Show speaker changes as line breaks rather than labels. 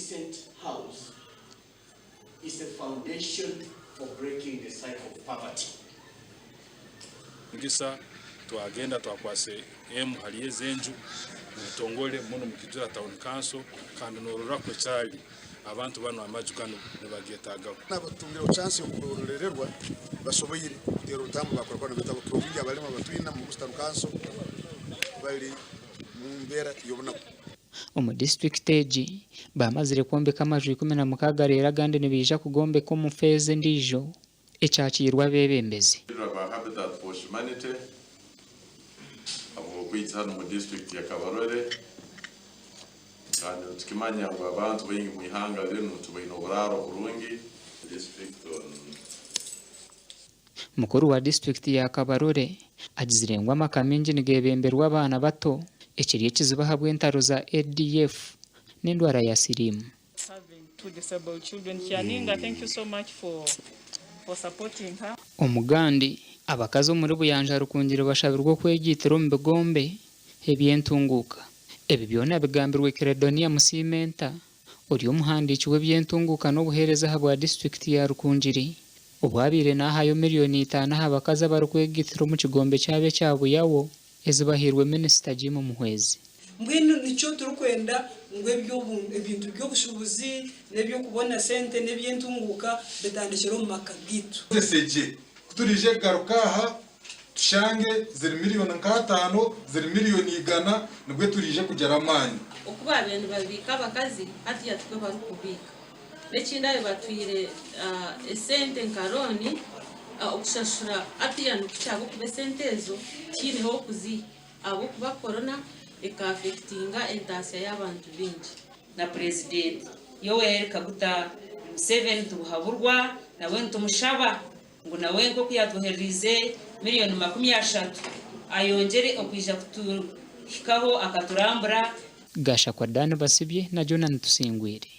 decent house is the foundation for breaking the cycle of poverty.
Mugisa twagenda twakwasa emu hali ezi enju mubutongole munu mu Kijura Town Council kandi norora ku ekyali abantu banu amaju ganu nibagetagaho.
Abatungireho chance y'okurorererwa basoboire kuteera orutambu bakora kora nibetaba kukira obwingi abalema abatwina mu Busia Town Council bari mu mbeera y'obunaku.
Omu disiturikiti egi, baamazire kwombeka amaju 16 reero agandi nibaija kugombeka omu feeza endiijo ekyakiirwe abeebembezi.
Ba Habitat for Humanity ahabw'okwija hanu mu disiturikiti ya Kabarole kandi nitukimanya ngu abantu baingi omu ihanga rinu tibaine oburaaro burungi. District on.
Mukuru wa disiturikiti ya Kabarole agizire ngu amaka maingi nigebemberwa abaana bato ekiri ekizibu ahabw'entaro za ADF n'endwara ya siriimu. Omugandi, abakazi omuri Buyanja Rukungiri bashabirwe okwegiitira omu bigombe eby'entunguuka. Ebi byona bigambirwe Credonia Musiimenta, ori omuhandiiki w'eby'entunguuka n'obuheereza ahabwa disiturikiti ya Rukungiri, obu abaire naahayo miriyoni itaano aha bakazi abarikwegaitira omu kigombe kyabo ekya Buyawo ezibahairwe Minisita Jim Muhwezi.
Mbwenu nikyo turikwenda ngu ebintu by'obushuubuzi n'eby'okubona sente n'eby'entunguuka bitandikire omu maka gaitu.
Tukozese gye ku turaije kugaruka aha tushange ziri miriyoni nk'ataano, ziri miriyoni igana nibwo turaije kugira amaani.
Oku baabaire nibabiika abakazi hatiiya tikwo barikubiika. N'ekindi ahu batwire esente nka looni okushashura hatiiya nikukye ahabw'okuba esente ezo tihaine h'okuziiha ahabw'okuba korona ekaafekitinga entaasya y'abantu baingi.
Na Purezidenti Yoweri Kaguta Museveni Tibuhaburwa nawe nitumushaba ngu nawe nk'oku yatwoherereize miriyoni 30 ayongyere okwija kutuhikaho akaturambura.
Gashakwa Dan Basibye na Jonah Tusingwire.